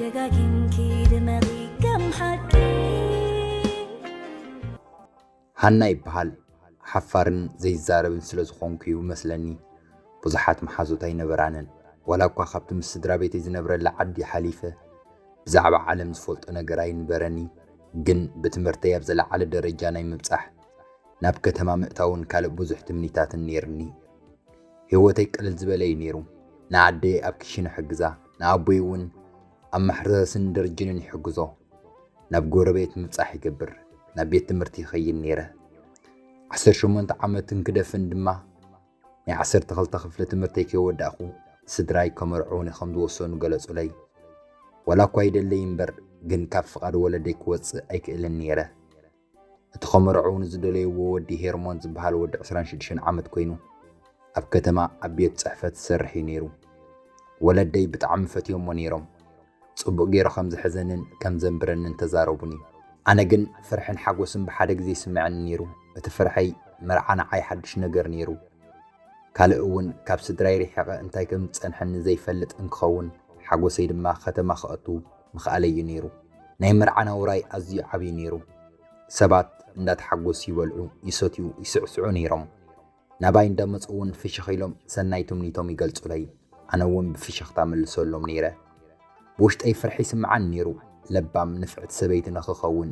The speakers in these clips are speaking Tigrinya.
ደጋጊምኪ ድመቒ ከም ሓቂ። ሃና ይበሃል። ሓፋርን ዘይዛረብን ስለ ዝኾንኩ እዩ መስለኒ ብዙሓት መሓዙት ኣይነበራንን። ዋላ እኳ ካብቲ ምስ ስድራ ቤተይ ዝነብረላ ዓዲ ሓሊፈ ብዛዕባ ዓለም ዝፈልጦ ነገር ኣይንበረኒ፣ ግን ብትምህርተይ ኣብ ዝለዓለ ደረጃ ናይ ምብጻሕ፣ ናብ ከተማ ምእታውን ካልእ ብዙሕ ትምኒታትን ነይርኒ። ህይወተይ ቅልል ዝበለ እዩ ነይሩ። ንኣደይ ኣብ ክሽነ ሕግዛ፣ ንኣቦይ እውን ኣብ ማሕረስን ደርጅንን ይሕግዞ። ናብ ጎረቤት ምብጻሕ ይገብር፣ ናብ ቤት ትምህርቲ ይኸይድ ነይረ። ዓሰርተ ሸሞንተ ዓመት እንክደፍን ድማ ናይ ዓሰርተ ክልተ ክፍሊ ትምህርተይ ከይወዳእኹ ስድራይ ከመርዕውኒ ከም ዝወሰኑ ገለጹለይ። ዋላ እኳ ይደለይ እምበር ግን ካብ ፍቓድ ወለደይ ክወጽእ ኣይክእልን ነይረ። እቲ ከመርዕውኒ ዝደለይዎ ወዲ ሄርሞን ዝበሃል ወዲ ዕስራን ሽዱሽተን ዓመት ኮይኑ ኣብ ከተማ ኣብ ቤት ጽሕፈት ዝሰርሕ እዩ ነይሩ። ወለደይ ብጣዕሚ ፈትዮሞ ነይሮም። ጽቡቕ ገይሩ ከም ዝሕዘንን ከም ዘንብረንን ተዛረቡኒ። ኣነ ግን ፍርሕን ሓጎስን ብሓደ ግዜ ይስምዐኒ ነይሩ። እቲ ፍርሐይ መርዓ ንዓይ ሓድሽ ነገር ነይሩ። ካልእ እውን ካብ ስድራይ ርሒቐ እንታይ ከም ዝጸንሐኒ ዘይፈልጥ እንክኸውን ሓጎሰይ ድማ ከተማ ክኣቱ ምኽኣለይ እዩ ነይሩ። ናይ መርዓ ናውራይ ኣዝዩ ዓብዩ ነይሩ። ሰባት እንዳተሓጎሱ ይበልዑ፣ ይሰትዩ፣ ይስዕስዑ ነይሮም። ናባይ እንዳመጹ እውን ፍሽኽ ኢሎም ሰናይ ትምኒቶም ይገልጹለይ። ኣነ እውን ብፍሽኽታ መልሰሎም ነይረ። ብውሽጠይ ፍርሒ ይስምዓኒ ነይሩ። ለባም ንፍዕቲ ሰበይቲ ንኽኸውን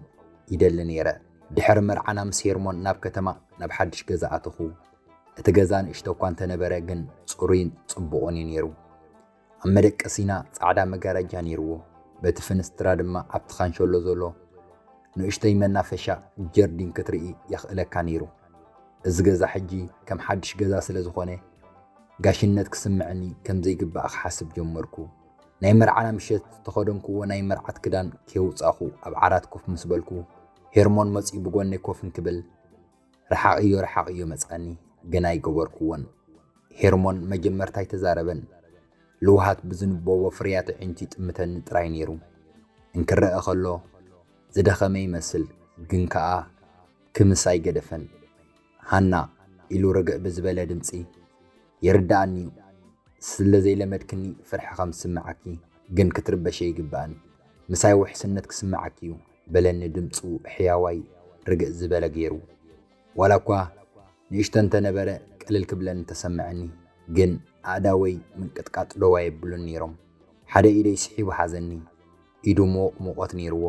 ይደሊ ነይረ። ድሕሪ መርዓና ምስ ሄርሞን ናብ ከተማ ናብ ሓድሽ ገዛ ኣተኹ። እቲ ገዛ ንእሽቶ እኳ እንተነበረ ግን ጽሩይን ጽቡቕን እዩ ነይሩ። ኣብ መደቀሲና ጻዕዳ መጋረጃ ነይርዎ። በቲ ፍንስትራ ድማ ኣብቲ ካንሸሎ ዘሎ ንእሽቶይ መናፈሻ ጀርዲን ክትርኢ የኽእለካ ነይሩ። እዚ ገዛ ሕጂ ከም ሓድሽ ገዛ ስለ ዝኾነ ጋሽነት ክስምዐኒ ከም ዘይግባእ ክሓስብ ጀመርኩ። ናይ መርዓና ምሸት ዝተኸደንክዎ ናይ መርዓት ክዳን ከየውጻኹ ኣብ ዓራት ኮፍ ምስ በልኩ ሄርሞን መጺኡ ብጎነይ ኮፍ እንክብል ርሓቕዮ ርሓቕዮ መጻኒ፣ ግን ኣይገበርክዎን። ሄርሞን መጀመርታ ኣይተዛረበን። ልውሃት ብዝንበቦ ፍርያት ኣዒንቱ ይጥምተኒ ጥራይ ነይሩ። እንክረአ ከሎ ዝደኸመ ይመስል፣ ግን ከኣ ክምስ ኣይገደፈን። ሃና ኢሉ ርግእ ብዝበለ ድምጺ፣ ይርድኣኒ እዩ። ስለ ዘይለመድክኒ ፍርሒ ከም ዝስምዓኪ ግን ክትርበሺ ኣይግባእን። ምሳይ ውሕስነት ክስምዓኪ እዩ በለኒ ድምጹ ሕያዋይ ርግእ ዝበለ ገይሩ። ዋላ እኳ ንእሽቶ እንተነበረ ቅልል ክብለኒ ተሰምዐኒ፣ ግን ኣእዳወይ ምንቅጥቃጥ ደው ኣየብሉን ነይሮም። ሓደ ኢደይ ስሒቡ ሓዘኒ። ኢዱ ምዉቕ ሙቐት ነይርዎ።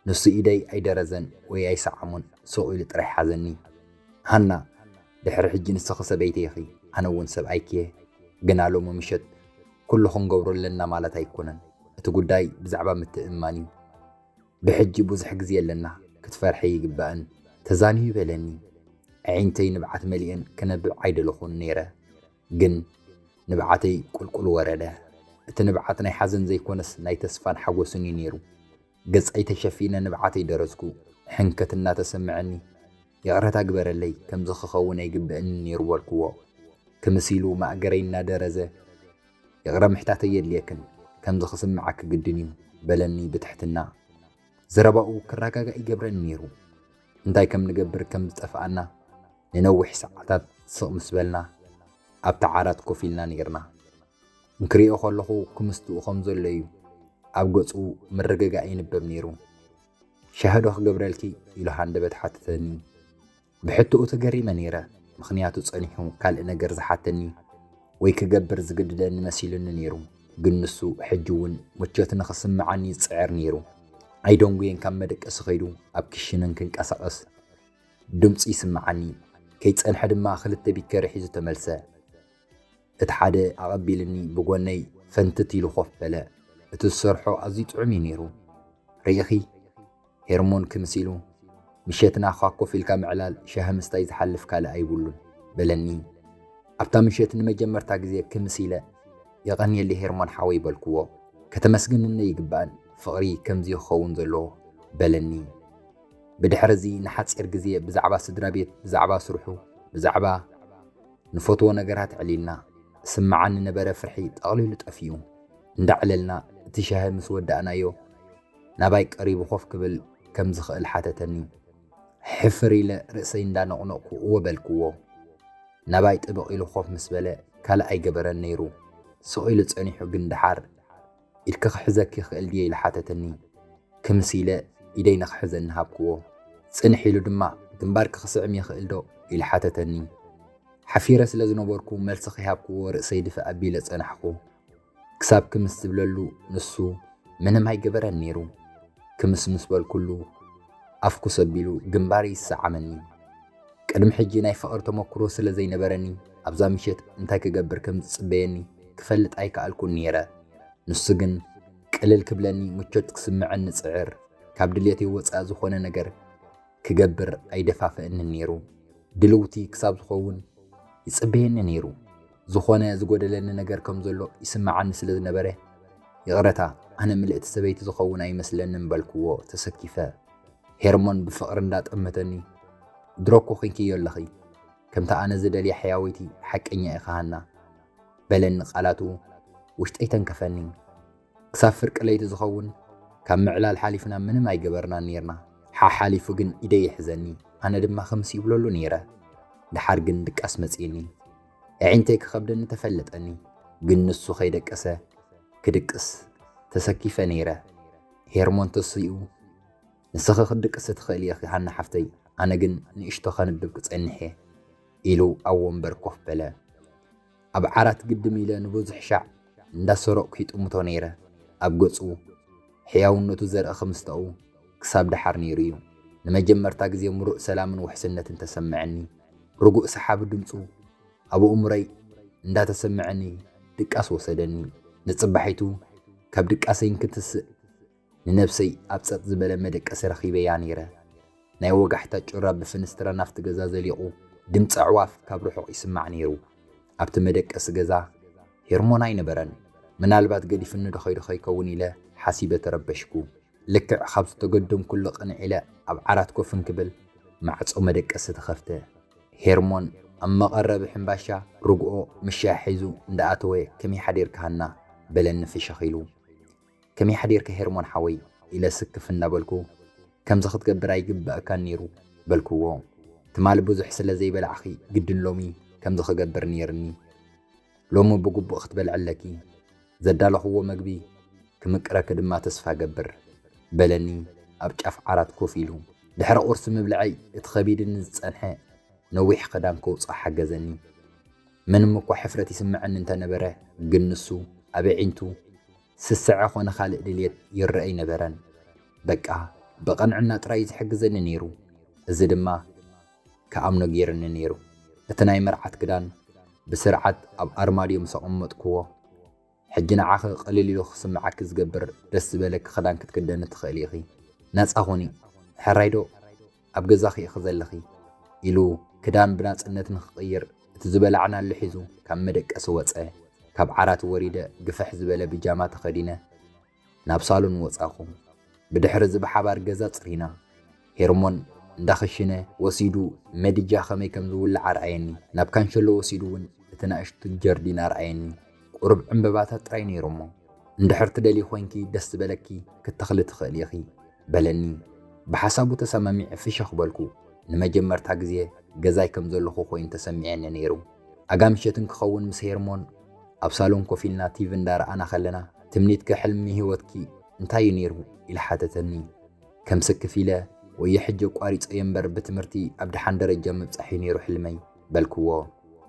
ንሱ ኢደይ ኣይደረዘን ወይ ኣይሰዓሞን፣ ስቕ ኢሉ ጥራይ ሓዘኒ። ሃና፣ ድሕሪ ሕጂ ንስኺ ሰበይቲ ኢኺ፣ ኣነ እውን ሰብኣይኪ እየ። ግና ሎሚ ምሸት ኩሉ ክንገብሮ ኣለና ማለት ኣይኮነን። እቲ ጉዳይ ብዛዕባ ምትእምማን እዩ። ብሕጂ ብዙሕ ግዜ ኣለና፣ ክትፈርሒ ይግባእን ተዛንዩ በለኒ። ኣዒንተይ ንብዓት መሊኤን ክነብዕ ኣይደለኹን ነይረ፣ ግን ንብዓተይ ቁልቁል ወረደ። እቲ ንብዓት ናይ ሓዘን ዘይኮነስ ናይ ተስፋን ሓጎስን እዩ ነይሩ። ገጸይ ተሸፊነ ንብዓተይ ደረዝኩ። ሕንከት እናተሰምዐኒ፣ ይቕረታ ግበረለይ፣ ከምዚ ክኸውን ኣይግብእንን ነይሩ በልክዎ። ክምስ ኢሉ ማእገረይ እናደረዘ፣ ይቕረ ምሕታት ኣየድልየክን፣ ከምዚ ክስምዓኪ ግድን እዩ በለኒ ብትሕትና። ዘረባኡ ክረጋጋእ ይገብረኒ ነይሩ። እንታይ ከም ንገብር ከም ዝጠፍኣና ንነዊሕ ሰዓታት ስቕ ምስ በልና ኣብቲ ዓራት ኮፍ ኢልና ነይርና። እንክሪኦ ከለኹ ክምስትኡ ከም ዘሎ እዩ ኣብ ገጹ ምርግጋእ ይንበብ ነይሩ። ሻሂ ዶ ክገብረልኪ? ኢሉ ሃንደበት ሓተተኒ። ብሕቶኡ ተገሪመ ነይረ፣ ምኽንያቱ ጸኒሑ ካልእ ነገር ዝሓተኒ ወይ ክገብር ዝግድደኒ መሲሉኒ ነይሩ። ግን ንሱ ሕጂ እውን ምቾት ንኽስምዓኒ ይጽዕር ነይሩ። ኣይደንጉየን ካብ መደቀሲ ከይዱ ኣብ ክሽነን ክንቀሳቐስ ድምጹ ይስምዓኒ። ከይጸንሐ ድማ ክልተ ቢከሪ ሒዙ ተመልሰ። እቲ ሓደ ኣቐቢልኒ ብጎነይ ፈንትት ኢሉ ኮፍ በለ። እቲ ዝሰርሖ ኣዝዩ ጥዑም እዩ ነይሩ። ርኢኺ? ሄርሞን ክምስ ኢሉ፣ ምሸትና እኳ ኮፍ ኢልካ ምዕላል ሻሂ ምስታይ ዝሓልፍ ካልእ ኣይብሉን በለኒ። ኣብታ ምሸት ንመጀመርታ ግዜ ክምስ ኢለ፣ የቐንየለይ ሄርሞን ሓወይ በልክዎ። ከተመስግንኒ ይግባእን፣ ፍቕሪ ከምዚ ክኸውን ዘለዎ በለኒ። ብድሕሪ እዚ ንሓጺር ግዜ ብዛዕባ ስድራ ቤት፣ ብዛዕባ ስርሑ፣ ብዛዕባ ንፈትዎ ነገራት ኣዕሊልና። ዝስምዓኒ ዝነበረ ፍርሒ ጠቕሊሉ ጠፊኡ። እንዳዕለልና እቲ ሻሂ ምስ ወዳእናዮ ናባይ ቀሪቡ ኮፍ ክብል ከም ዝኽእል ሓተተኒ። ሕፍር ኢለ ርእሰይ እንዳነቕነቕኩ እወ በልክዎ። ናባይ ጥብቕ ኢሉ ኮፍ ምስ በለ ካልእ ኣይገበረን ነይሩ። ስቕ ኢሉ ጸኒሑ ግን ደሓር ኢድኪ ክሕዘኪ ይኽእል ድየ? ኢሉ ሓተተኒ። ክምስ ኢለ ኢደይ ንኽሕዘኒ ሃብክዎ። ጽንሕ ኢሉ ድማ፣ ግንባርኪ ክስዕም ይኽእል ዶ? ኢሉ ሓተተኒ። ሓፊረ ስለ ዝነበርኩ፣ መልሲ ከይሃብክዎ ርእሰይ ድፍእ ኣቢለ ጸናሕኩ። ክሳብ ክምስ ዝብለሉ ንሱ ምንም ኣይገበረን ነይሩ። ክምስ ምስ በልኩሉ፣ ኣፍኩስ ኣቢሉ ግንባረይ ይሰዓመኒ። ቅድሚ ሕጂ ናይ ፍቕሪ ተመክሮ ስለ ዘይነበረኒ፣ ኣብዛ ምሸት እንታይ ክገብር ከም ዝጽበየኒ ክፈልጥ ኣይከኣልኩን ነይረ። ንሱ ግን ቅልል ክብለኒ፣ ምቾት ክስምዐኒ ጽዕር፣ ካብ ድሌተይ ወጻኢ ዝኾነ ነገር ክገብር ኣይደፋፍእንን ነይሩ። ድልውቲ ክሳብ ዝኸውን ይጽበየኒ ነይሩ። ዝኾነ ዝጎደለኒ ነገር ከም ዘሎ ይስምዓኒ ስለ ዝነበረ፣ "ይቕረታ፣ ኣነ ምልእቲ ሰበይቲ ዝኸውን ኣይመስለንን" በልክዎ ተሰኪፈ። ሄርሞን ብፍቕሪ እንዳጠመተኒ፣ "ድሮ እኮ ኮይንክዮ ኣለኺ፣ ከምታ ኣነ ዝደልያ ሕያወይቲ ሓቀኛ ኢኺ ሃና" በለኒ ቃላቱ። ውሽጠይ ተንከፈኒ። ክሳብ ፍርቂ ለይቲ ዝኸውን ካብ ምዕላል ሓሊፍና ምንም ኣይገበርናን ነይርና። ሓሓሊፉ ግን ኢደይ ይሕዘኒ፣ ኣነ ድማ ክምስ ይብለሉ ነይረ። ደሓር ግን ድቃስ መጺእኒ። ኣዒንተይ ክኸብደኒ ተፈለጠኒ፣ ግን ንሱ ከይደቀሰ ክድቅስ ተሰኪፈ ነይረ። ሄርሞን ተሲኡ፣ "ንስኺ ክትድቅሲ ትኽእሊ ኢኺ ሃና ሓፍተይ፣ ኣነ ግን ንእሽቶ ከንብብ ክጸንሕ እየ" ኢሉ ኣብ ወንበር ኮፍ በለ። ኣብ ዓራት ግድም ኢለ ንብዙሕ ሻዕ እንዳሰረቕኩ ይጥምቶ ነይረ። ኣብ ገጹ ሕያውነቱ ዘርኢ ክምስታኡ ክሳብ ደሓር ነይሩ እዩ። ንመጀመርታ ግዜ ምሩእ ሰላምን ውሕስነትን ተሰምዐኒ። ርጉእ ሰሓቢ ድምጹ ኣብ ኣእምሮይ እንዳተሰምዐኒ ድቃስ ወሰደኒ። ንጽባሒቱ ካብ ድቃሰይ እንክትስእ ንነብሰይ ኣብ ጸጥ ዝበለ መደቀሲ ረኺበያ ነይረ። ናይ ወጋሕታ ጩራ ብፍንስትራ ናብቲ ገዛ ዘሊቑ ድምጺ ኣዕዋፍ ካብ ርሑቕ ይስማዕ ነይሩ። ኣብቲ መደቀሲ ገዛ ሄርሞን ኣይነበረን። ምናልባት ገዲፍኒ ዶ ኸይዱ ኸይከውን ኢለ ሓሲበ ተረበሽኩ። ልክዕ ካብ ዝተገደምኩሉ ቅንዕ ኢለ ኣብ ዓራት ኮፍ እንክብል ማዕጾ መደቀሲ ተኸፍተ። ሄርሞን ኣብ መቐረቢ ሕምባሻ ርግኦ ምስ ሻሂ ሒዙ እንዳኣተወ፣ "ከመይ ሓዲርካ ሃና?" በለኒ ፍሽኽ ኢሉ። "ከመይ ሓዲርካ ሄርሞን ሓወይ?" ኢለ ስክፍ እንዳበልኩ፣ "ከምዚ ክትገብር ኣይግበኣካን ነይሩ" በልክዎ። "ትማሊ ብዙሕ ስለ ዘይበላዕኺ ግድን ሎሚ ከምዚ ክገብር ነይርኒ። ሎሚ ብግቡእ ክትበልዒ ኣለኪ። ዘዳለኽዎ መግቢ ክምቅረኪ ድማ ተስፋ እገብር" በለኒ ኣብ ጫፍ ዓራት ኮፍ ኢሉ። ድሕሪ ቁርሲ ምብልዐይ እቲ ከቢድኒ ዝጸንሐ ነዊሕ ክዳን ከውጽኦ ሓገዘኒ። ምንም እኳ ሕፍረት ይስምዐኒ እንተነበረ፣ ግን ንሱ ኣብ ኣዒንቱ ስስዐ ኾነ ካልእ ድልየት ይረአ ኣይነበረን። በቃ ብቕንዕና ጥራይ እዩ ዝሕግዘኒ ነይሩ። እዚ ድማ ክኣምኖ ገይሩኒ ነይሩ። እቲ ናይ መርዓት ክዳን ብስርዓት ኣብ ኣርማድዮ ምስ ኣቐመጥክዎ፣ "ሕጂ ንዓኺ ቅልል ኢሉ ክስምዓኪ ዝገብር ደስ ዝበለኪ ክዳን ክትክደኒ ትኽእሊ ኢኺ። ናጻ ኹኒ። ሕራይ ዶ ኣብ ገዛኺ ኢኺ ዘለኺ?" ኢሉ ክዳን ብናጽነት ንኽቕይር፣ እቲ ዝበላዕናሉ ሒዙ ካብ መደቀሲ ወጸ። ካብ ዓራት ወሪደ ግፍሕ ዝበለ ብጃማ ተኸዲነ ናብ ሳሎን ወጻኹ። ብድሕሪ እዚ ብሓባር ገዛ ጽሪና። ሄርሞን እንዳ ክሽነ ወሲዱ መድጃ ከመይ ከም ዝውላዕ ኣርኣየኒ። ናብ ካንሸሎ ወሲዱ እውን እቲ ናእሽቱ ጀርዲን ኣርኣየኒ። ቁሩብ ዕምበባታት ጥራይ ነይሮሞ። "እንድሕር ትደልዪ ኮይንኪ ደስ ዝበለኪ ክትተኽሊ ትኽእሊ ኢኺ" በለኒ። ብሓሳቡ ተሰማሚዐ ፍሽኽ በልኩ። ንመጀመርታ ግዜ ገዛይ ከም ዘለኹ ኮይኑ ተሰሚዐኒ ነይሩ። ኣጋ ምሸት እንክኸውን ምስ ሄርሞን ኣብ ሳሎን ኮፍ ኢልና ቲቪ እንዳረኣና ከለና፣ "ትምኒትኪ፣ ሕልሚ ህይወትኪ እንታይ እዩ ነይሩ?" ኢላ ሓተተኒ። ከም ስክፍ ኢለ፣ "ወየ ሕጂ ኣቋሪጸዮ እምበር ብትምህርቲ ኣብ ደሓን ደረጃ ምብጻሕ እዩ ነይሩ ሕልመይ" በልክዎ።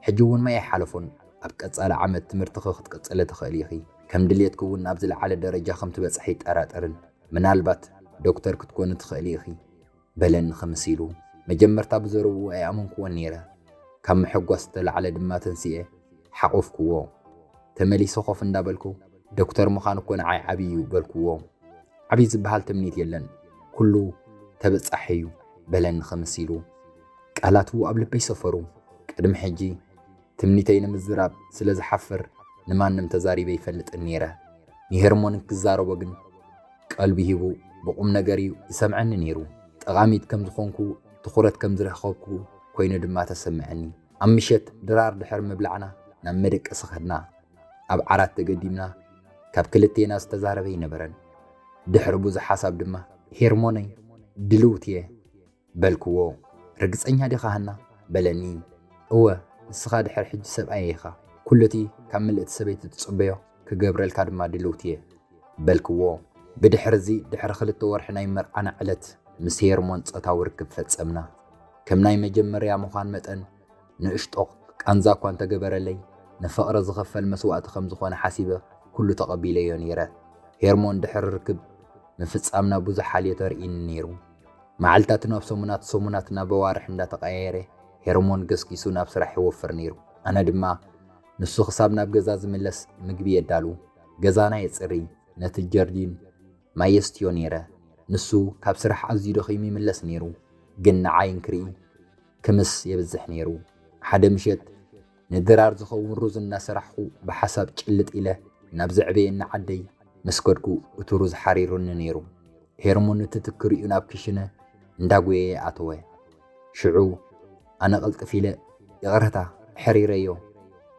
"ሕጂ እውን ማይ ኣይሓለፎን፣ ኣብ ቀጻሊ ዓመት ትምህርትኺ ክትቅጽሊ ትኽእሊ ኢኺ። ከም ድሌትኪ እውን ናብ ዝለዓለ ደረጃ ከም ትበጽሒ ኣይጠራጠርን። ምናልባት ዶክተር ክትኮኒ ትኽእሊ ኢኺ" በለኒ ክምስ ኢሉ። መጀመርታ ብዘረብኡ ኣይኣመንክዎን ነይረ። ካብ ምሕጓስ ዝተላዕለ ድማ ተንሲኤ ሓቖፍክዎ። ተመሊሰ ኮፍ እንዳበልኩ፣ "ዶክተር ምዃን እኮ ንዓይ ዓቢ እዩ" በልክዎ። "ዓቢ ዝበሃል ትምኒት የለን፣ ኩሉ ተበጻሒ እዩ" በለኒ ክምስ ኢሉ። ቃላቱ ኣብ ልበይ ሰፈሩ። ቅድሚ ሕጂ ትምኒተይ ንምዝራብ ስለ ዝሓፍር ንማንም ተዛሪበ ኣይፈልጥን ነይረ። ንሄርሞን ክዛረቦ ግን ቀልቢ ሂቡ ብቁም ነገር እዩ ይሰምዐኒ ነይሩ። ጠቓሚት ከም ዝኾንኩ፣ ትኹረት ከም ዝረኸብኩ ኮይኑ ድማ ተሰምዐኒ። ኣብ ምሸት ድራር ድሕሪ ምብላዕና ናብ መደቀሲ ከድና። ኣብ ዓራት ተገዲምና፣ ካብ ክልቴና ዝተዛረበ ኣይነበረን። ድሕሪ ብዙሕ ሓሳብ ድማ፣ "ሄርሞነይ፣ ድልውቲ እየ" በልክዎ። "ርግጸኛ ዲኻ ሃና?" በለኒ። "እወ፣ ንስኻ ድሕሪ ሕጂ ሰብኣየይ ኢኻ። ኩሉ እቲ ካብ ምልእቲ ሰበይቲ ትጽበዮ ክገብረልካ ድማ ድልውቲ እየ" በልክዎ። ብድሕርዚ ድሕሪ ክልተ ወርሒ ናይ መርዓና ዕለት ምስ ሄርሞን ጾታዊ ርክብ ፈጸምና። ከም ናይ መጀመርያ ምዃን መጠን ንእሽቶ ቃንዛ እኳ እንተገበረለይ ንፍቕሪ ዝኸፈል መስዋእቲ ከም ዝኾነ ሓሲበ ኩሉ ተቐቢለዮ ነይረ። ሄርሞን ድሕሪ ርክብ ምፍጻምና ብዙሕ ሓልዮ ተርእይኒ ነይሩ። መዓልታት ናብ ሰሙናት፣ ሰሙናት ናብ ኣዋርሕ እንዳተቐያየረ ሄርሞን ገስጊሱ ናብ ስራሕ ይወፍር ነይሩ። ኣነ ድማ ንሱ ክሳብ ናብ ገዛ ዝምለስ ምግቢ የዳሉ፣ ገዛና የጽሪ፣ ነቲ ጀርዲን ማይ የስትዮ ነይረ። ንሱ ካብ ስራሕ ኣዝዩ ደኺሙ ይምለስ ነይሩ፣ ግን ንዓይ እንክርኢ ክምስ የብዝሕ ነይሩ። ሓደ ምሸት ንድራር ዝኸውን ሩዝ እናሰራሕኹ ብሓሳብ ጭልጥ ኢለ ናብ ዘዕበየኒ ዓደይ ምስ ከድኩ እቲ ሩዝ ሓሪሩኒ ነይሩ። ሄርሞን እቲ ትኪ ርእዩ ናብ ክሽነ እንዳጎየየ ኣተወ። ሽዑ ኣነ ቅልጥፍ ኢለ ይቕረታ ሕሪረዮ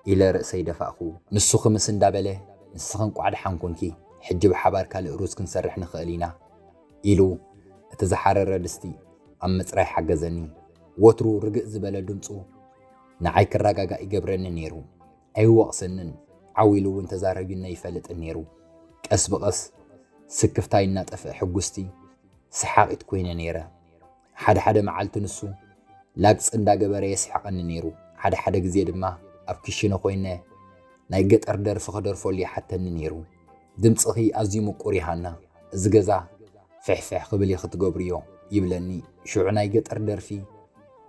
ኢለ ርእሰይ ደፋእኹ። ንሱ ክምስ እንዳበለ ንስኺ እንቋዕ ደሓን ኮንኪ፣ ሕጂ ብሓባር ካልእ ሩዝ ክንሰርሕ ንኽእል ኢና ኢሉ እቲ ዝሓረረ ድስቲ ኣብ ምጽራይ ሓገዘኒ። ወትሩ ርግእ ዝበለ ድምጹ ንዓይ ክረጋጋእ ይገብረኒ ነይሩ። ኣይወቕሰንን፣ ዓው ኢሉ እውን ተዛረቢኒ ኣይፈልጥን ነይሩ። ቀስ ብቐስ ስክፍታይ እናጠፍአ ሕጉስቲ ሰሓቒት ኮይነ ነይረ። ሓደ ሓደ መዓልቲ ንሱ ላግጺ እንዳገበረ የስሕቐኒ ነይሩ። ሓደ ሓደ ግዜ ድማ ኣብ ክሽነ ኮይነ ናይ ገጠር ደርፊ ክደርፈሉ ይሓተኒ ነይሩ። ድምጽኺ ኣዝዩ ምቁር እዩ ሃና፣ እዚ ገዛ ፍሕፍሕ ክብል ኢኺ ትገብርዮ ይብለኒ። ሽዑ ናይ ገጠር ደርፊ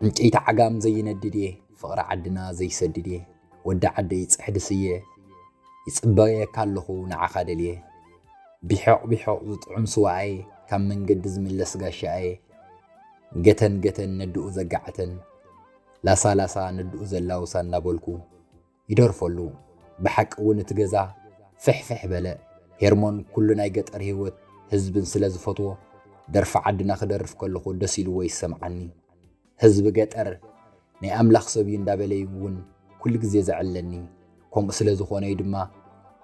ዕንጨይቲ ዓጋም ዘይነድድ እየ፣ ፍቕሪ ዓድና ዘይሰድድ እየ፣ ወዲ ዓደይ ጽሕዲ ስየ ይጽበየካ ኣለኹ ንዓኻ ደልየ። ቢሖቕ ቢሖቕ ዝጥዑም ስዋኣየ፣ ካብ መንገዲ ዝምለስ ጋሻኣየ፣ ገተን ገተን ነድኡ ዘጋዕተን፣ ላሳ ላሳ ነድኡ ዘላውሳ እናበልኩ ይደርፈሉ። ብሓቂ እውን እቲ ገዛ ፍሕፍሕ በለ። ሄርሞን ኩሉ ናይ ገጠር ህይወት ህዝብን ስለ ዝፈትዎ፣ ደርፊ ዓድና ክደርፍ ከለኹ ደስ ኢልዎ ይሰምዓኒ። ህዝቢ ገጠር ናይ ኣምላኽ ሰብ እዩ እንዳበለ እውን ኩሉ ግዜ ዘዕለኒ። ከምኡ ስለ ዝኾነ እዩ ድማ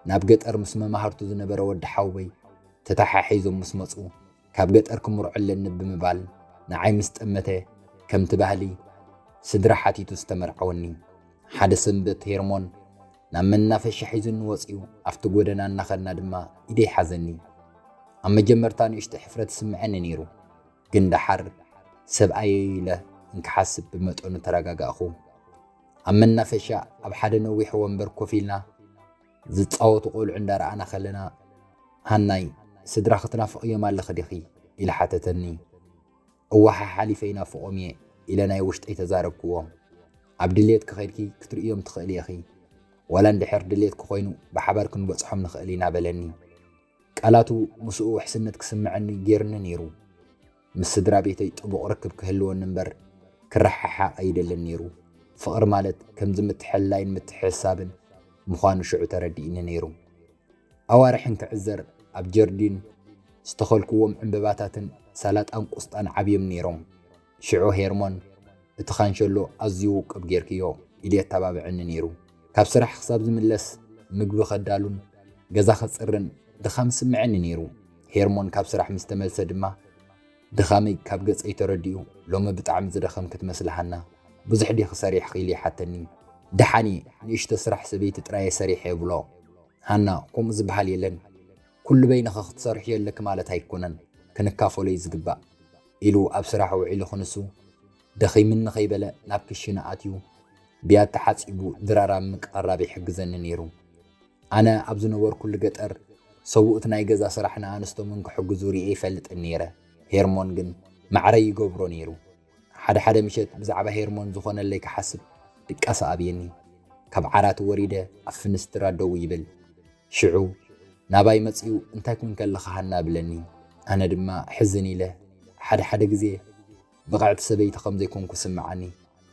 ናብ ገጠር ምስ መማህርቱ ዝነበረ ወዲ ሓውበይ ተተሓሒዞም ምስ መጹ፣ ካብ ገጠር ክምርዖ ኣለኒ ብምባል ንዓይ ምስ ጠመተ፣ ከምቲ ባህሊ ስድራ ሓቲቱ ዝተመርዓወኒ። ሓደ ሰንበት ሄርሞን ናብ መናፈሻ ሒዙኒ ወጺኡ፣ ኣብቲ ጎደና እናኸድና ድማ ኢደይ ሓዘኒ። ኣብ መጀመርታ ንእሽቶ ሕፍረት ይስምዐኒ ነይሩ፣ ግን ደሓር ሰብኣየይ ኢለ እንክሓስብ ብመጠኑ ተረጋጋእኹ። ኣብ መናፈሻ ኣብ ሓደ ነዊሕ ወንበር ኮፍ ኢልና ዝጻወቱ ቆልዑ እንዳረኣና ከለና፣ ሃናይ፣ ስድራኺ ትናፍቕዮም ኣለኺ ዲኺ? ኢሉ ሓተተኒ። እወ ሓሓሊፈ ይናፍቖም እየ ኢለ ናይ ውሽጠይ ተዛረብክዎ። ኣብ ድሌትኪ ኸይድኪ ክትርእዮም ትኽእሊ ኢኺ፣ ዋላ እንድሕር ድሌትኪ ኮይኑ ብሓባር ክንበጽሖም ንኽእል ኢና በለኒ። ቃላቱ ምስኡ ውሕስነት ክስምዐኒ ጌርኒ ነይሩ። ምስ ስድራ ቤተይ ጥቡቕ ርክብ ክህልወኒ እምበር ክረሓሓቕ ኣይደልን ነይሩ። ፍቕሪ ማለት ከምዚ ምትሕልላይን ምትሕስሳብን ምዃኑ ሽዑ ተረዲእኒ ነይሩ። ኣዋርሕ እንክዕዘር ኣብ ጀርዲን ዝተኸልኩዎም ዕምበባታትን ሰላጣን ቁስጣን ዓብዮም ነይሮም። ሽዑ ሄርሞን እቲ ካንሸሎ ኣዝዩ ውቁብ ጌርክዮ ኢሉ የተባብዐኒ ነይሩ። ካብ ስራሕ ክሳብ ዝምለስ ምግቢ ከዳሉን ገዛ ከጽርን ድኻም ይስምዐኒ ነይሩ። ሄርሞን ካብ ስራሕ ምስ ተመልሰ ድማ ድኻመይ ካብ ገጸይ ተረዲኡ፣ ሎሚ ብጣዕሚ ዝደኸምኪ ትመስሊ ሃና፣ ብዙሕ ዲኺ ሰሪሕኺ? ኢሉ ይሓተኒ። ደሓን እየ፣ ንእሽቶ ስራሕ ሰበይቲ ጥራይ እየ ሰሪሐ እብሎ። ሃና፣ ከምኡ ዝበሃል የለን፣ ኩሉ በይንኺ ክትሰርሕዮ ኣለኪ ማለት ኣይኮነን፣ ክንካፈሎ እዩ ዝግባእ ኢሉ ኣብ ስራሕ ውዒሉ ክንሱ፣ ደኺምኒ ከይበለ ናብ ክሽነ ኣትዩ ብያቲ ሓጺቡ ድራር ኣብ ምቅራብ ይሕግዘኒ ነይሩ። ኣነ ኣብ ዝነበርኩሉ ገጠር ሰብኡት ናይ ገዛ ስራሕ ንኣንስቶም እንክሕግዙ ርእየ ይፈልጥን ነይረ። ሄርሞን ግን ማዕረ ይገብሮ ነይሩ። ሓደ ሓደ ምሸት ብዛዕባ ሄርሞን ዝኾነለይ ክሓስብ ድቃስ ኣብየኒ። ካብ ዓራት ወሪደ ኣብ ፍንስትራ ደው ይብል። ሽዑ ናባይ መጺኡ እንታይ ኮንኪ ኣለኺ ሃና እብለኒ። ኣነ ድማ ሕዝን ኢለ ሓደ ሓደ ግዜ ብቕዕቲ ሰበይቲ ከም ዘይኮንኩ ይስምዓኒ።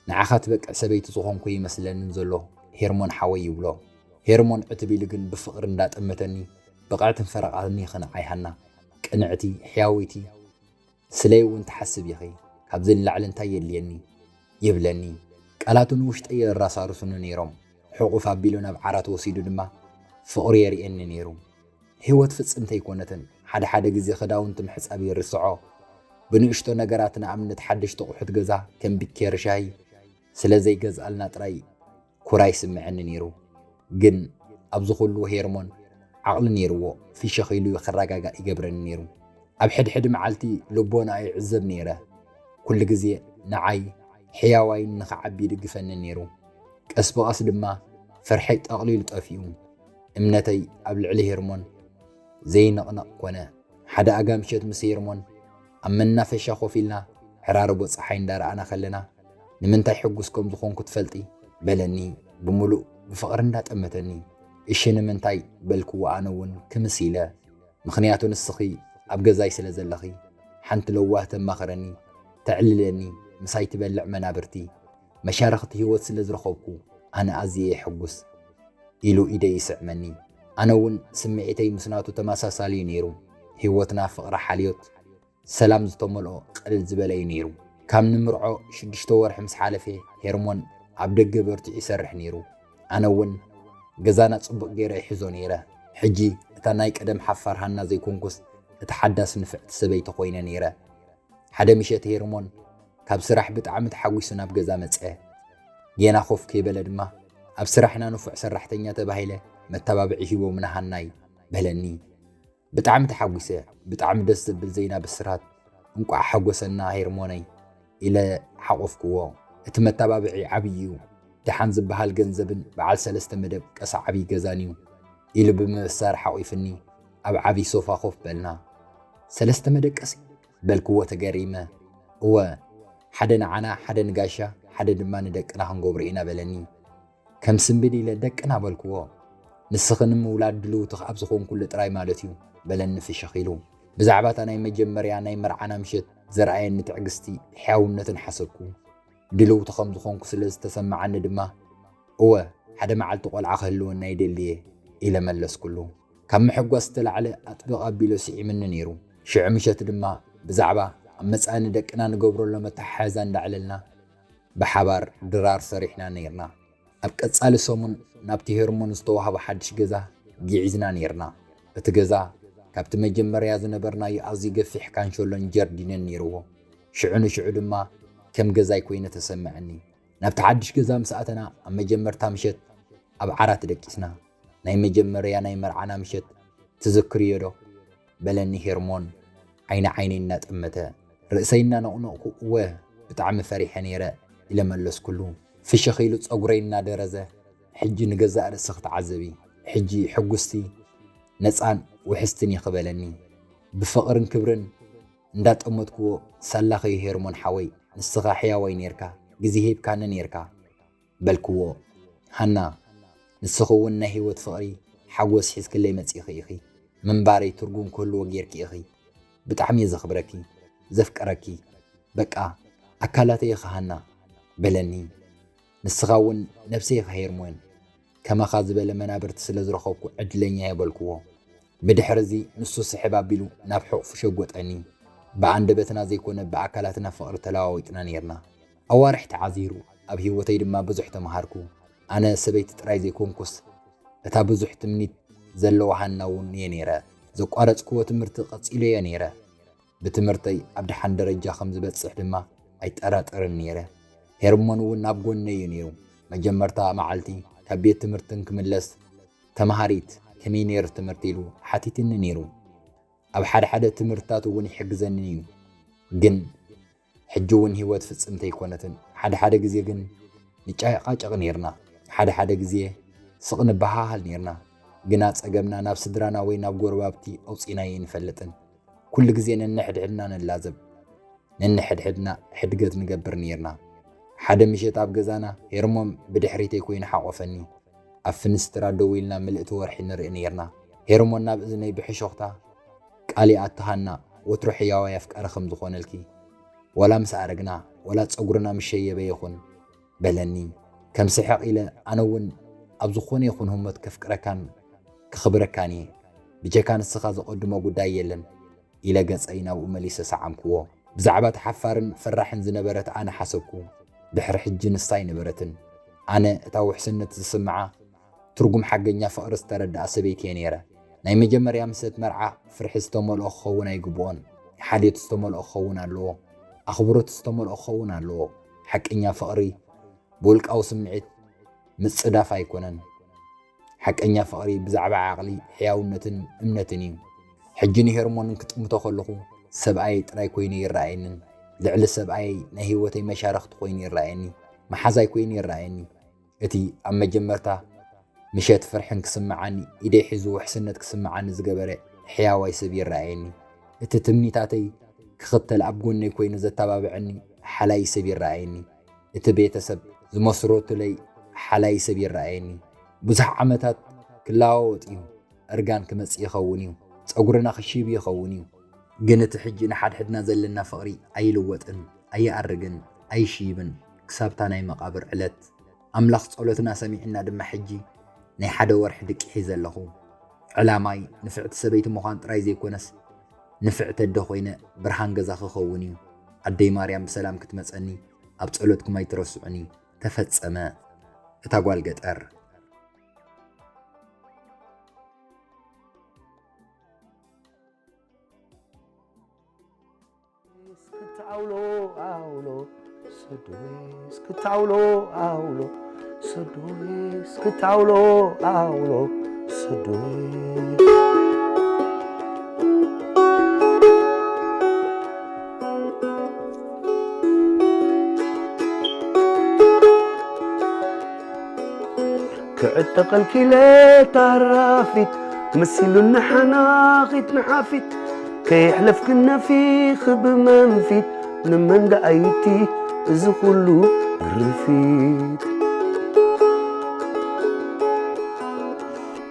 ንዓኻ ትበቅዕ ሰበይቲ ዝኾንኩ ይመስለንን ዘሎ ሄርሞን ሓወይ ይብሎ። ሄርሞን ዕትብ ኢሉ ግን ብፍቕሪ እንዳጠመተኒ ብቕዕትን ፈረቓን ኢኺ ንዓይ ሃና። ቅንዕቲ፣ ሕያወይቲ፣ ስለይ እውን ትሓስብ ኢኺ። ካብዚ ንላዕሊ እንታይ የድልየኒ? ይብለኒ። ቃላቱ ንውሽጠይ የራሳርሱኒ ነይሮም። ሕቑፍ ኣቢሉ ናብ ዓራት ወሲዱ ድማ ፍቕሩ የርእየኒ ነይሩ። ህይወት ፍጽምቲ ኣይኮነትን። ሓደ ሓደ ግዜ ክዳውንቲ ምሕጻብ ይርስዖ። ብንእሽቶ ነገራት፣ ንኣብነት ሓደሽቲ ኣቑሑት ገዛ ከም ቢኬሪ ሻሂ ስለ ዘይገዝኣልና ጥራይ ኩራ ይስምዐኒ ነይሩ። ግን ኣብዚ ኩሉ ሄርሞን ዓቕሊ ነይርዎ። ፍሽኽ ኢሉ ክረጋጋእ ይገብረኒ ነይሩ። ኣብ ሕድሕድ መዓልቲ ልቦናኡ ይዕዘብ ነይረ። ኩሉ ግዜ ንዓይ ሕያዋይን ንኽዓቢ ይድግፈኒ ነይሩ። ቀስ ብቐስ ድማ ፍርሐይ ጠቕሊሉ ጠፊኡ። እምነተይ ኣብ ልዕሊ ሄርሞን ዘይንቕነቕ ኮነ። ሓደ ኣጋ ምሸት ምስ ሄርሞን ኣብ መናፈሻ ኮፍ ኢልና ዕራርቦ ጸሓይ እንዳረኣና ከለና፣ "ንምንታይ ሕጉስ ከም ዝኾንኩ ትፈልጢ?" በለኒ፣ ብምሉእ ብፍቕሪ እንዳጠመተኒ። "እሺ ንምንታይ?" በልክዎ ኣነ እውን ክምስ ኢለ። "ምኽንያቱ ንስኺ ኣብ ገዛይ ስለ ዘለኺ፣ ሓንቲ ለዋህ ተማኽረኒ፣ ተዕልለኒ፣ ምሳይ ትበልዕ መናብርቲ፣ መሻርኽቲ ህይወት ስለ ዝረኸብኩ ኣነ ኣዝየ እየ ሕጉስ" ኢሉ ኢደይ ይስዕመኒ። ኣነ እውን ስምዒተይ ምስ ናቱ ተመሳሳሊ እዩ ነይሩ። ህይወትና ፍቕሪ ሓልዮት ሰላም ዝተመልኦ ቅልል ዝበለ እዩ ነይሩ። ካብ ንምርዖ ሽዱሽተ ወርሒ ምስ ሓለፈ ሄርሞን ኣብ ደገ በርቲዑ ይሰርሕ ነይሩ። ኣነ እውን ገዛና ጽቡቕ ገይረ ይሕዞ ነይረ። ሕጂ እታ ናይ ቀደም ሓፋር ሃና ዘይኮንኩስ እታ ሓዳስ ንፍዕቲ ሰበይቲ ኮይነ ነይረ። ሓደ ምሸት ሄርሞን ካብ ስራሕ ብጣዕሚ ተሓጒሱ ናብ ገዛ መጸ። ጌና ኮፍ ከይበለ ድማ፣ "ኣብ ስራሕና ንፉዕ ሰራሕተኛ ተባሂለ መተባብዒ ሂቦምና ሃናይ" በለኒ። ብጣዕሚ ተሓጒሰ። "ብጣዕሚ ደስ ዘብል ዜና ብስራት፣ እንቋዕ ሓጎሰና ሄርሞነይ" ኢለ ሓቖፍክዎ። "እቲ መተባብዒ ዓብዪ እዩ። ደሓን ዝበሃል ገንዘብን በዓል ሰለስተ መደቀሲ ዓብዪ ገዛን እዩ" ኢሉ ብምብሳር ሓቒፉኒ ኣብ ዓብዪ ሶፋ ኮፍ በልና። "ሰለስተ መደቀሲ?" በልክዎ ተገሪመ። "እወ፣ ሓደ ንዓና፣ ሓደ ንጋሻ፣ ሓደ ድማ ንደቅና ክንገብሮ ኢና" በለኒ። ከም ስንብድ ኢለ "ደቅና" በልክዎ። "ንስኺ ንምውላድ ድልውቲ ኣብ ዝኾንኩሉ ጥራይ ማለት እዩ" በለኒ ፍሽኽ ኢሉ። ብዛዕባ እታ ናይ መጀመርያ ናይ መርዓና ምሸት ዘርኣየኒ ትዕግስቲ ሕያውነትን ሓሰብኩ። ድልውቲ ከም ዝኾንኩ ስለ ዝተሰማዓኒ ድማ "እወ፣ ሓደ መዓልቲ ቆልዓ ክህልወና ይደሊ እየ" ኢለ መለስኩሉ። ካብ ምሕጓስ ዝተላዕለ ኣጥብቕ ኣቢሉ ስዒምኒ ነይሩ። ሽዑ ምሸት ድማ ብዛዕባ ኣብ መጻኢ ንደቅና ንገብረሎም ኣተሓሕዛ እንዳዕለልና ብሓባር ድራር ሰሪሕና ነይርና። ኣብ ቀጻሊ ሰሙን ናብቲ ሄርሞን ዝተዋህበ ሓድሽ ገዛ ግዒዝና ነይርና። እቲ ገዛ ካብቲ መጀመርያ ዝነበርናዮ ኣዝዩ ገፊሕ ካንሸሎን ጀርዲንን ነይርዎ። ሽዑ ንሽዑ ድማ ከም ገዛይ ኮይነ ተሰምዐኒ። ናብቲ ሓድሽ ገዛ ምስ ኣተና ኣብ መጀመርታ ምሸት ኣብ ዓራት ደቂስና። "ናይ መጀመርያ ናይ መርዓና ምሸት ትዝክርዮ ዶ?" በለኒ ሄርሞን ዓይኒ ዓይነይ እናጠመተ። ርእሰይ እናነቕነቕኩ "እወ፣ ብጣዕሚ ፈሪሐ ነይረ" ኢለ መለስኩሉ። ፍሽኽ ኢሉ ጸጉረይ እናደረዘ "ሕጂ ንገዛእ ርእስኺ ተዓዘቢ፣ ሕጂ ሕጉስቲ፣ ነጻን ውሕስትን ኢኺ" በለኒ። ብፍቕርን ክብርን እንዳጠመትክዎ "ሳላኺ ሄርሞን ሓወይ፣ ንስኻ ሕያዋይ ኔርካ፣ ግዜ ሂብካኒ ኔርካ" በልክዎ። "ሃና፣ ንስኺ እውን ናይ ህይወት ፍቕሪ ሓጎስ ሒዝክለይ መጺእኺ ኢኺ። ምንባረይ ትርጉም ክህልዎ ጌርኪ ኢኺ። ብጣዕሚ እየ ዘኽብረኪ፣ ዘፍቅረኪ። በቃ ኣካላተይ ኢኺ ሃና" በለኒ። "ንስኻ እውን ነብሰይ ኢኻ ሄርሞን። ከማኻ ዝበለ መናብርቲ ስለ ዝረኸብኩ ዕድለኛ እየ" በልክዎ። ብድሕሪ እዚ ንሱ ስሕብ ኣቢሉ ናብ ሕቑፉ ሸጎጠኒ። ብኣንደበትና ዘይኮነ ብኣካላትና ፍቕሪ ተለዋዊጥና ነይርና። ኣዋርሕ ተዓዚሩ፣ ኣብ ህይወተይ ድማ ብዙሕ ተምሃርኩ። ኣነ ሰበይቲ ጥራይ ዘይኮንኩስ፣ እታ ብዙሕ ትምኒት ዘለዋ ሃና እውን እየ ነይረ። ዘቋረጽክዎ ትምህርቲ ቀጺለዮ ነይረ። ብትምህርተይ ኣብ ደሓን ደረጃ ከም ዝበጽሕ ድማ ኣይጠራጠርን ነይረ። ሄርሞን እውን ኣብ ጎነይ እዩ ነይሩ። መጀመርታ መዓልቲ ካብ ቤት ትምህርቲ እንክምለስ፣ "ተምሃሪት፣ ከመይ ነይሩ ትምህርቲ?" ኢሉ ሓቲትኒ ነይሩ። ኣብ ሓደ ሓደ ትምህርትታት እውን ይሕግዘኒ እዩ። ግን ሕጂ እውን ህይወት ፍጽምቲ ኣይኮነትን። ሓደ ሓደ ግዜ ግን ንጨቃጨቕ ነይርና። ሓደ ሓደ ግዜ ስቕ ንበሃሃል ነይርና። ግና ጸገምና ናብ ስድራና ወይ ናብ ጎረባብቲ ኣውጺእናዮ ኣይንፈልጥን። ኩሉ ግዜ ነንሕድሕድና ንላዘብ። ነንሕድሕድና ሕድገት ንገብር ነይርና። ሓደ ምሸት ኣብ ገዛና ሄርሞን ብድሕሪተይ ኮይኑ ሓቖፈኒ። ኣብ ፍንስትራ ደው ኢልና ምልእቲ ወርሒ ንርኢ ነይርና። ሄርሞን ናብ እዝነይ ብሕሾኽታ ቃል ይኣቱ፣ "ሃና፣ ወትሩ ሕያዋይ ኣፍቃሪ ከም ዝኾነልኪ፣ ዋላ ምስ ኣረግና፣ ዋላ ጸጉርና ምስ ሸየበ ይኹን" በለኒ። ከም ስሕቕ ኢለ፣ "ኣነ እውን ኣብ ዝኾነ ይኹን ህሞት ከፍቅረካን ክኽብረካን እየ። ብጀካ ንስኻ ዘቐድሞ ጉዳይ የለን" ኢለ ገጸይ ናብኡ መሊሰ ሰዓምክዎ። ብዛዕባ እቲ ሓፋርን ፈራሕን ዝነበረት ኣነ ሓሰብኩ። ድሕሪ ሕጂ ንሳ ኣይነበረትን። ኣነ እታ ውሕስነት ዝስምዓ፣ ትርጉም ሓቀኛ ፍቕሪ ዝተረድኣ ሰበይቲ እየ ነይረ። ናይ መጀመርያ ምሸት መርዓ ፍርሒ ዝተመልኦ ክኸውን ኣይግብኦን። ሓልዮት ዝተመልኦ ክኸውን ኣለዎ። ኣኽብሮት ዝተመልኦ ክኸውን ኣለዎ። ሓቀኛ ፍቕሪ ብውልቃዊ ስምዒት ምጽዳፍ ኣይኮነን። ሓቀኛ ፍቕሪ ብዛዕባ ዓቕሊ፣ ሕያውነትን እምነትን እዩ። ሕጂ ንሄርሞንን ክጥምቶ ከለኹ ሰብኣየይ ጥራይ ኮይኑ ይረኣየንን ልዕሊ ሰብኣየይ ናይ ህይወተይ መሻርኽቲ ኮይኑ ይረኣየኒ፣ መሓዛይ ኮይኑ ይረኣየኒ። እቲ ኣብ መጀመርታ ምሸት ፍርሕን ክስምዓኒ፣ ኢደይ ሒዙ ውሕስነት ክስምዓኒ ዝገበረ ሕያዋይ ሰብ ይረኣየኒ። እቲ ትምኒታተይ ክኽተል ኣብ ጎነይ ኮይኑ ዘተባብዐኒ ሓላይ ሰብ ይረኣየኒ። እቲ ቤተሰብ ዝመስረቱለይ ሓላይ ሰብ ይረኣየኒ። ብዙሕ ዓመታት ክለዋወጥ እዩ። እርጋን ክመጽእ ይኸውን እዩ። ጸጉርና ክሽይብ ይኸውን እዩ። ግን እቲ ሕጂ ንሓድሕድና ዘለና ፍቕሪ ኣይልወጥን፣ ኣይኣርግን፣ ኣይሽይብን ክሳብታ ናይ መቓብር ዕለት። ኣምላኽ ጸሎትና ሰሚዕና ድማ ሕጂ ናይ ሓደ ወርሒ ድቂ ሒዘ ኣለኹ። ዕላማይ ንፍዕቲ ሰበይቲ ምዃን ጥራይ ዘይኮነስ ንፍዕቲ ኣደ ኮይነ ብርሃን ገዛ ክኸውን እዩ። ኣደይ ማርያም ብሰላም ክትመጸኒ ኣብ ጸሎትኩም ኣይትረስዑኒ። ተፈጸመ። እታ ጓል ገጠር። እስክታውሎ ኣውሎ ሰዶይ እስክታውሎ ኣውሎ ሰዶይ እስክታውሎ ኣውሎ ሰዶይ ክዕጠቐልኪ ኢለ ታራፊት መሲሉኒ ሓናኺት ንሓፊት ከየሕለፍክን ነፊኺ ብመንፊት ንመን ደኣይቲ እዚ ኩሉ ግርፊት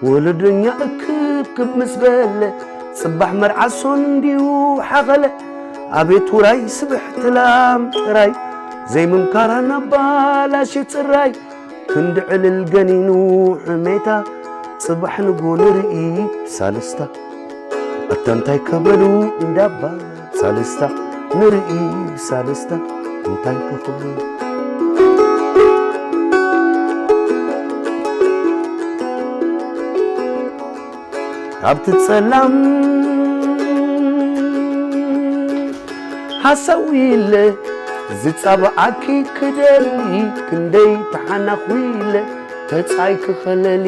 ወለደኛ እክብክብ ምስ በለ ጽባሕ መርዓ ሶን እንዲዩ ሓኸለ ኣቤት ውራይ ስብሕቲ ላም ጥራይ ዘይምምካራ ናባላሽ ጽራይ ክንዲ ዕልል ገኒኑ ሕሜታ ጽባሕ ንጎ ንርኢ ብሳልስታ ኣታ እንታይ ከበሉ እንዳባ ሳልስታ ንርኢ ብሳልስታ እንታይ ከኽብሉ ኣብቲ ጸላም ሃሳዊለ ዝጻብዓኪ ክደሊ ክንደይ ተሓናኺለ ተጻይ ክኸለሊ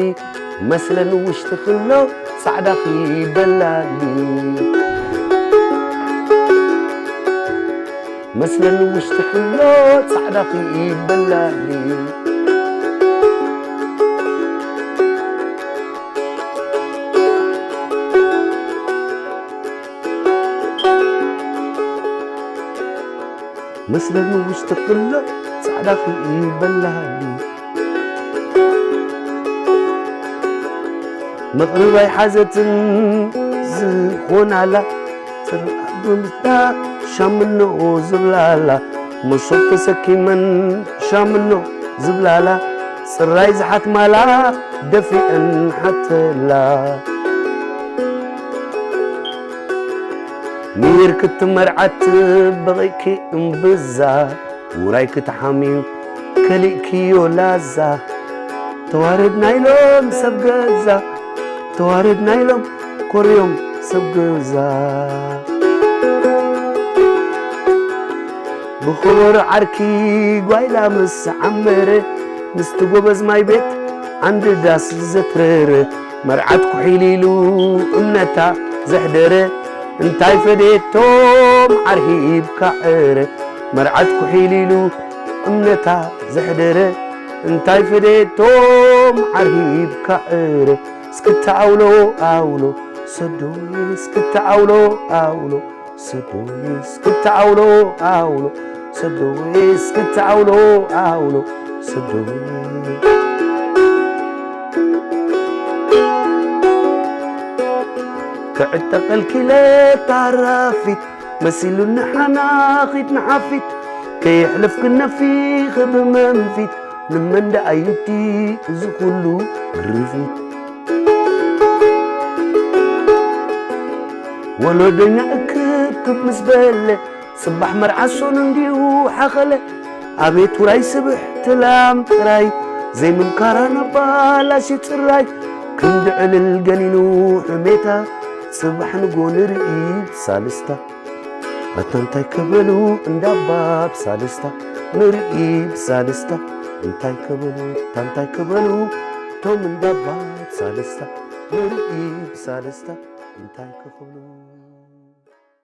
መስለን ውሽጢ ክሎ ጻዕዳኺ በላሊ መስለን ውሽጢ ክሎ ጻዕዳኺ በላሊ መስለኒ ውሽጢ ክሎ ጻዕዳ ክርኢ በላሃሊ መቕርብ ኣይሓዘትን ዝኾናላ ጽርዓት ብምስታ ሻምኖ ዝብላላ መሶብ ተሰኪመን ሻምኖ ዝብላላ ጽራይ ዝሓትማላ ደፊአን ሓተላ ሚር ክትመርዓት በቒእኪ እምብዛ ውራይ ክትሓምዩ ከሊእክዮ ላዛ ተዋረድና ኢሎም ሰብ ገዛ ተዋረድና ኢሎም ኮርዮም ሰብ ገዛ ብኸበሮ ዓርኪ ጓይላ ምስ ዓመረ ምስቲ ጎበዝ ማይ ቤት ዓንዲ ዳስ ዘትረረ መርዓት ኩሒል ኢሉ እምነታ ዘሕደረ እንታይ ፈደየቶም ዓርሂብካ ዕረ መርዓት ኩሒል ኢሉ እምነታ ዘሕደረ እንታይ ፈደየቶም ዓርሂብካ ዕረ እስክታ ኣውሎ ኣውሎ ሰዶይ እስክታ ኣውሎ ኣውሎ ሰዶይ እስክታ ኣውሎ ኣውሎ ሰዶይ እስክታ ኣውሎ ኣውሎ ሰዶይ ክዕጠቐልኪ ለታራፊት መሲሉኒ ሓናኺት ንሓፊት ከየሕለፍክን ነፊኺ ብመንፊት ንመን ደኣ ይብቲ እዚ ኩሉ ግርፊት ወለዶኛ እክብክብ ምስ በለ ጽባሕ መርዓ ሶኑ እንዲዩ ሓኸለ ኣቤት ውራይ ስብሕ ትላም ጥራይ ዘይምምካራ ናባላሽ ጽራይ ክንዲ ዕልል ገኒኑ ሕሜታ ጽባሕ ንጎ ንርኢ ብሳልስታ ኣታ እንታይ ከበሉ እንዳባ ብሳልስታ ንርኢ ብሳልስታ እንታይ ከበሉ እንታይ ከበሉ እቶም እንዳባት ሳልስታ ንርኢ ብሳልስታ እንታይ ክኽብሉ።